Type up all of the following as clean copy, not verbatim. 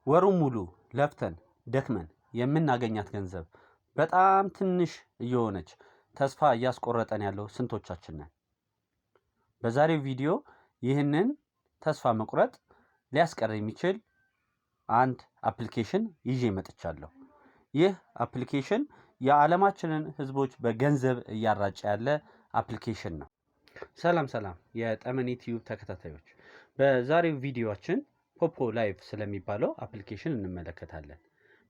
ወሩን ሙሉ ለፍተን ደክመን የምናገኛት ገንዘብ በጣም ትንሽ እየሆነች ተስፋ እያስቆረጠን ያለው ስንቶቻችን ነን? በዛሬው ቪዲዮ ይህንን ተስፋ መቁረጥ ሊያስቀር የሚችል አንድ application ይዤ መጥቻለሁ። ይህ application የዓለማችንን ሕዝቦች በገንዘብ እያራጨ ያለ application ነው። ሰላም ሰላም የጠመኔ ቲዩብ ተከታታዮች፣ በዛሬው ቪዲዮአችን Poppo Live ስለሚባለው application እንመለከታለን።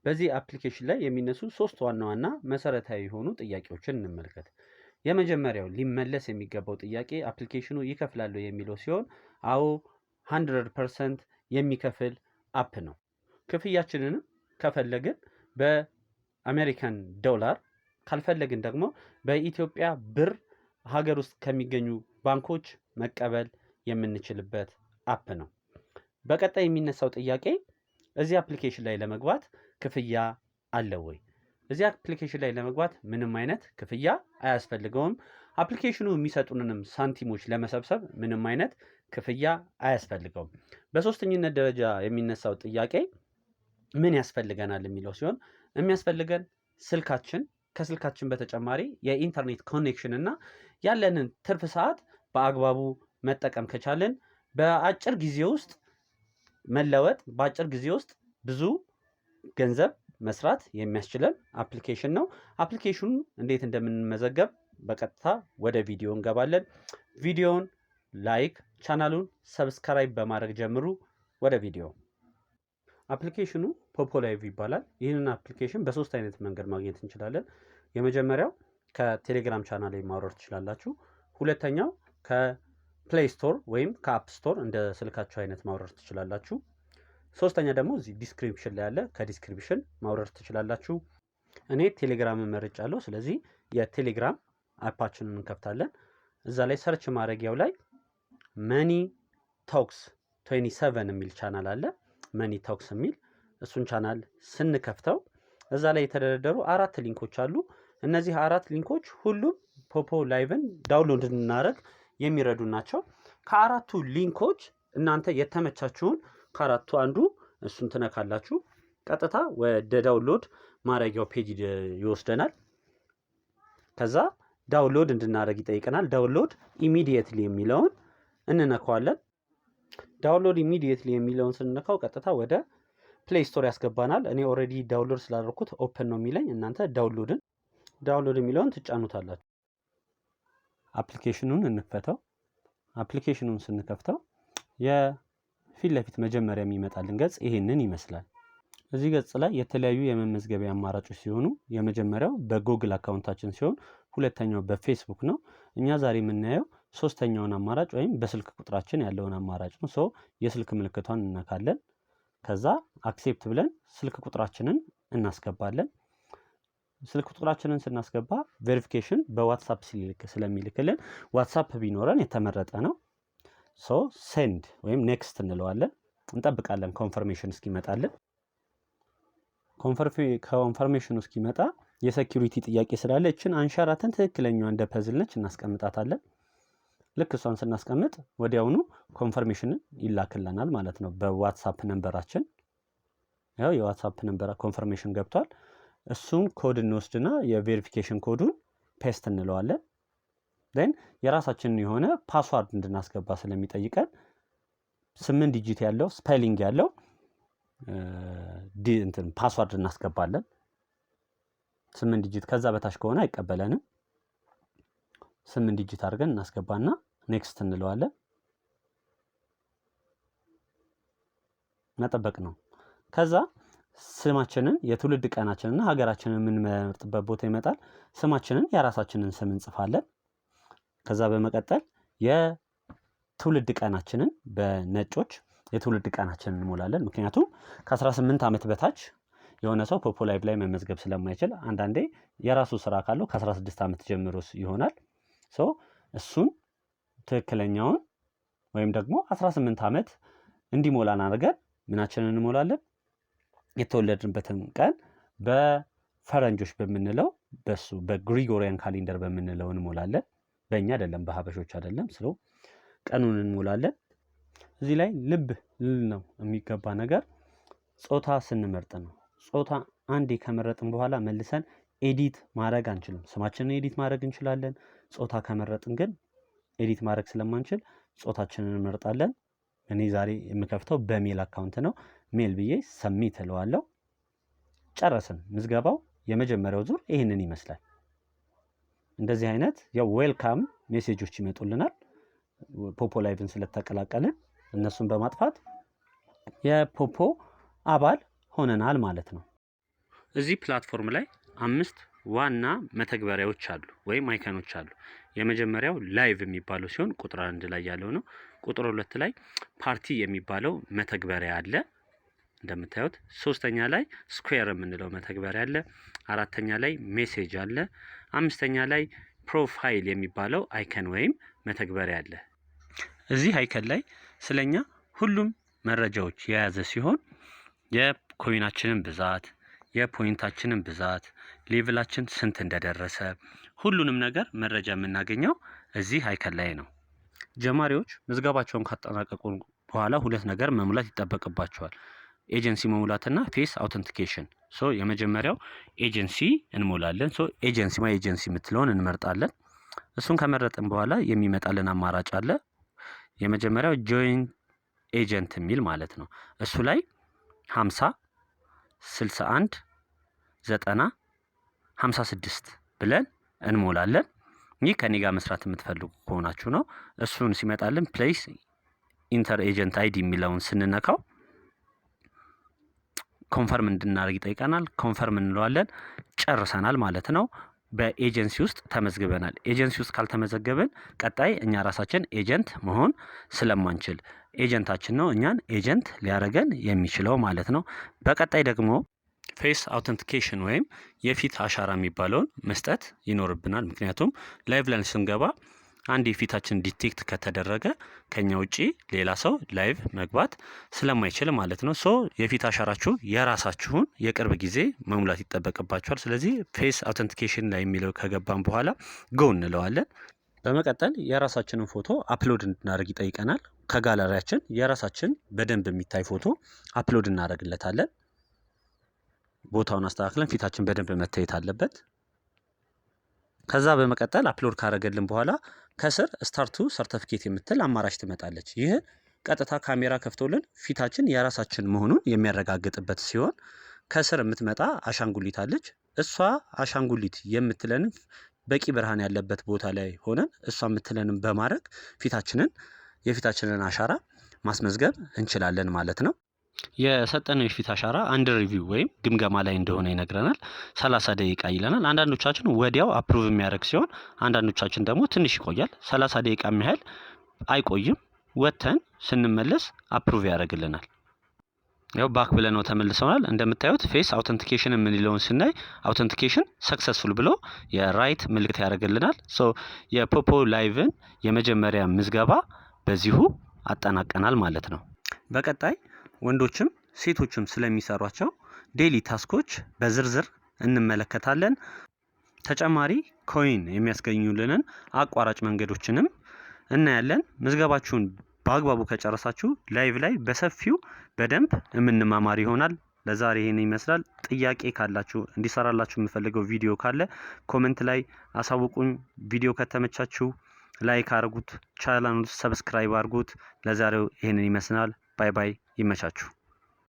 በዚህ application ላይ የሚነሱ ሶስት ዋና ዋና መሰረታዊ የሆኑ ጥያቄዎችን እንመልከት። የመጀመሪያው ሊመለስ የሚገባው ጥያቄ application ኑ ይከፍላል የሚለው ሲሆን አዎ፣ 100% የሚከፍል app ነው። ክፍያችንንም ከፈለግን በአሜሪካን ዶላር፣ ካልፈለግን ደግሞ በኢትዮጵያ ብር ሀገር ውስጥ ከሚገኙ ባንኮች መቀበል የምንችልበት app ነው። በቀጣይ የሚነሳው ጥያቄ እዚህ application ላይ ለመግባት ክፍያ አለ ወይ? እዚህ application ላይ ለመግባት ምንም አይነት ክፍያ አያስፈልገውም። Application ኑ የሚሰጡንንም ሳንቲሞች ለመሰብሰብ ምንም አይነት ክፍያ አያስፈልገውም። በሶስተኝነት ደረጃ የሚነሳው ጥያቄ ምን ያስፈልገናል የሚለው ሲሆን የሚያስፈልገን ስልካችን፣ ከስልካችን በተጨማሪ የኢንተርኔት connection እና ያለንን ትርፍ ሰዓት በአግባቡ መጠቀም ከቻልን በአጭር ጊዜ ውስጥ መለወጥ፣ በአጭር ጊዜ ውስጥ ብዙ ገንዘብ መስራት የሚያስችለን application ነው። Application ኑ እንዴት እንደምንመዘገብ በቀጥታ ወደ ቪዲዮ እንገባለን። ቪዲዮውን like፣ ቻናሉን subscribe በማድረግ ጀምሩ። ወደ ቪዲዮ። Application ኑ Poppo Live ይባላል። ይህንን application በሶስት አይነት መንገድ ማግኘት እንችላለን። የመጀመሪያው ከቴሌግራም ቻናል ላይ ማውረድ ትችላላችሁ። ሁለተኛው ከ Play Store ወይም ከ App Store እንደ ስልካችሁ አይነት ማውረድ ትችላላችሁ። ሶስተኛ ደግሞ እዚህ description ላይ ያለ፣ ከ description ማውረድ ትችላላችሁ። እኔ ቴሌግራም መርጫለሁ። ስለዚህ የቴሌግራም app ኣችንን እንከፍታለን። እዛ ላይ search ማድረጊያው ላይ Money Talks 27 የሚል ቻናል አለ። Money Talks የሚል እሱን ቻናል ስንከፍተው እዛ ላይ የተደረደሩ አራት link ኦች አሉ። እነዚህ አራት link ኦች ሁሉም Poppo Live ን download እንድናደርግ የሚረዱ ናቸው። ከአራቱ link ኦች እናንተ የተመቻችሁን ከአራቱ አንዱ እሱን ትነካላችሁ። ቀጥታ ወደ download ማድረጊያው page ይወስደናል። ከዛ download እንድናደርግ ይጠይቀናል። Download immediately የሚለውን እንነካዋለን። Download immediately የሚለውን ስንነካው ቀጥታ ወደ Play Store ያስገባናል። እኔ already download ስላደረኩት open ነው የሚለኝ። እናንተ download የሚለውን ትጫኑታላችሁ። Application ኑን እንክፈተው። Application ኑን ስንከፍተው የፊት ለፊት መጀመሪያ የሚመጣልን ገጽ ይሄንን ይመስላል። እዚህ ገጽ ላይ የተለያዩ የመመዝገቢያ አማራጮች ሲሆኑ የመጀመሪያው በ Google account ኣችን ሲሆን ሁለተኛው በፌስቡክ ነው። እኛ ዛሬ የምናየው ሶስተኛውን አማራጭ ወይም በስልክ ቁጥራችን ያለውን አማራጭ ነው። So የስልክ ምልክቷን እንነካለን። ከዛ accept ብለን ስልክ ቁጥራችንን እናስገባለን። ስልክ ቁጥራችንን ስናስገባ verification በ WhatsApp ስለሚልክልን WhatsApp ቢኖረን የተመረጠ ነው። So send ወይም next እንለዋለን። እንጠብቃለን confirmation እስኪመጣልን። Confirmation ኑ እስኪመጣ የ security ጥያቄ ስላለ እችን አንሸራተን ትክክለኛዋ እንደ puzzle ነች፣ እናስቀምጣታለን። ልክ እሷን ስናስቀምጥ ወዲያውኑ confirmation ን ይላክልናል ማለት ነው በ WhatsApp number ኣችን። ያው የ WhatsApp number confirmation ገብቷል። እሱን ኮድ እንወስድና የ verification code ኡን paste እንለዋለን። Then የራሳችንን የሆነ password እንድናስገባ ስለሚጠይቀን 8 digit ያለው፣ spelling ያለው እንትን password እናስገባለን። 8 digit፣ ከዛ በታች ከሆነ አይቀበለንም። 8 digit አድርገን እናስገባና next እንለዋለን። መጠበቅ ነው። ከዛ ስማችንን፣ የትውልድ ቀናችንና ሀገራችንን የምንመርጥበት ቦታ ይመጣል። ስማችንን የራሳችንን ስም እንጽፋለን። ከዛ በመቀጠል የትውልድ ቀናችንን፣ በነጮች የትውልድ ቀናችንን እንሞላለን። ምክንያቱም ከ18 ዓመት በታች የሆነ ሰው Poppo Live ላይ መመዝገብ ስለማይችል፣ አንዳንዴ የራሱ ስራ ካለው ከ16 ዓመት ጀምሮ ይሆናል። So እሱን ትክክለኛውን ወይም ደግሞ 18 ዓመት እንዲሞላን አድርገን ምናችንን እንሞላለን። የተወለድንበትን ቀን በፈረንጆች በምንለው በሱ በ Gregorian calendar በምንለው እንሞላለን። በእኛ አይደለም፣ በሀበሾች አይደለም። ስለው ቀኑን እንሞላለን። እዚህ ላይ ልብ ልል ነው የሚገባ ነገር ጾታ ስንመርጥ ነው። ጾታ አንዴ ከመረጥን በኋላ መልሰን edit ማድረግ አንችልም። ስማችንን edit ማድረግ እንችላለን። ጾታ ከመረጥን ግን edit ማድረግ ስለማንችል ጾታችንን እንመርጣለን። እኔ ዛሬ የምከፍተው በ male account ነው። Male ብዬ submit እለዋለሁ። ጨረስን። ምዝገባው የመጀመሪያው ዙር ይህንን ይመስላል። እንደዚህ አይነት ያው welcome message ኦች ይመጡልናል። ፖፖ ላይቭን ስለተቀላቀልን እነሱን በማጥፋት የፖፖ አባል ሆነናል ማለት ነው። እዚህ platform ላይ አምስት ዋና መተግበሪያዎች አሉ ወይም icon ኦች አሉ። የመጀመሪያው live የሚባለው ሲሆን ቁጥር 1 ላይ ያለው ነው። ቁጥር 2 ላይ ፓርቲ የሚባለው መተግበሪያ አለ እንደምታዩት። ሶስተኛ ላይ square የምንለው መተግበሪያ አለ። አራተኛ ላይ message አለ። አምስተኛ ላይ profile የሚባለው icon ወይም መተግበሪያ አለ። እዚህ icon ላይ ስለኛ ሁሉም መረጃዎች የያዘ ሲሆን የ coin ኣችንን ብዛት፣ የ point ኣችንን ብዛት፣ level ኣችን ስንት እንደደረሰ ሁሉንም ነገር መረጃ የምናገኘው እዚህ icon ላይ ነው። ጀማሪዎች ምዝገባቸውን ካጠናቀቁ በኋላ ሁለት ነገር መሙላት ይጠበቅባቸዋል። ኤጀንሲ መሙላትና face authentication። So የመጀመሪያው ኤጀንሲ እንሞላለን። So agency፣ my agency የምትለውን እንመርጣለን። እሱን ከመረጥን በኋላ የሚመጣልን አማራጭ አለ። የመጀመሪያው join agent የሚል ማለት ነው። እሱ ላይ 50 61 90 56 ብለን እንሞላለን። ይህ ከኔ ጋር መስራት የምትፈልጉ ከሆናችሁ ነው። እሱን ሲመጣልን please enter agent ID የሚለውን ስንነካው confirm እንድናደርግ ይጠይቀናል። Confirm እንለዋለን። ጨርሰናል ማለት ነው። በኤጀንሲ ውስጥ ተመዝግበናል። ኤጀንሲ ውስጥ ካልተመዘገብን ቀጣይ እኛ ራሳችን agent መሆን ስለማንችል agent ኣችን ነው እኛን agent ሊያደርገን የሚችለው ማለት ነው። በቀጣይ ደግሞ face authentication ወይም የፊት አሻራ የሚባለውን መስጠት ይኖርብናል። ምክንያቱም live ላይ ስንገባ አንድ የፊታችን detect ከተደረገ ከኛ ውጪ ሌላ ሰው live መግባት ስለማይችል ማለት ነው። So የፊት አሻራችሁ የራሳችሁን የቅርብ ጊዜ መሙላት ይጠበቅባችኋል። ስለዚህ face authentication ላይ የሚለው ከገባን በኋላ go እንለዋለን። በመቀጠል የራሳችንን ፎቶ upload እንድናደርግ ይጠይቀናል። ከጋለሪያችን የራሳችን በደንብ የሚታይ ፎቶ upload እናደርግለታለን። ቦታውን አስተካክለን ፊታችን በደንብ መታየት አለበት። ከዛ በመቀጠል upload ካደረገልን በኋላ ከስር start to certificate የምትል አማራጭ ትመጣለች። ይህ ቀጥታ ካሜራ ከፍቶልን ፊታችን የራሳችን መሆኑን የሚያረጋግጥበት ሲሆን ከስር የምትመጣ አሻንጉሊት አለች። እሷ አሻንጉሊት የምትለንን በቂ ብርሃን ያለበት ቦታ ላይ ሆነን እሷ የምትለንን በማድረግ የፊታችንን አሻራ ማስመዝገብ እንችላለን ማለት ነው። የሰጠነው የፊት አሻራ under review ወይም ግምገማ ላይ እንደሆነ ይነግረናል። 30 ደቂቃ ይለናል። አንዳንዶቻችን ወዲያው approve የሚያደርግ ሲሆን አንዳንዶቻችን ደግሞ ትንሽ ይቆያል። 30 ደቂቃ የሚያህል አይቆይም። ወጥተን ስንመለስ approve ያደርግልናል። ያው back ብለነው ተመልሰናል። እንደምታዩት face authentication የምንለውን ስናይ authentication successful ብሎ የ right ምልክት ያደርግልናል። So የፖፖ ላይቭን የመጀመሪያ ምዝገባ በዚሁ አጠናቀናል ማለት ነው። በቀጣይ ወንዶችም ሴቶችም ስለሚሰሯቸው daily task ኦች በዝርዝር እንመለከታለን። ተጨማሪ coin የሚያስገኙልንን አቋራጭ መንገዶችንም እናያለን። ምዝገባችሁን በአግባቡ ከጨረሳችሁ live ላይ በሰፊው በደንብ የምንማማር ይሆናል። ለዛሬ ይህን ይመስላል። ጥያቄ ካላችሁ፣ እንዲሰራላችሁ የምፈልገው ቪዲዮ ካለ comment ላይ አሳውቁኝ። ቪዲዮ ከተመቻችሁ like አድርጉት፣ ቻናሉን subscribe አድርጉት። ለዛሬው ይህንን ይመስላል። Bye bye። ይመቻችሁ።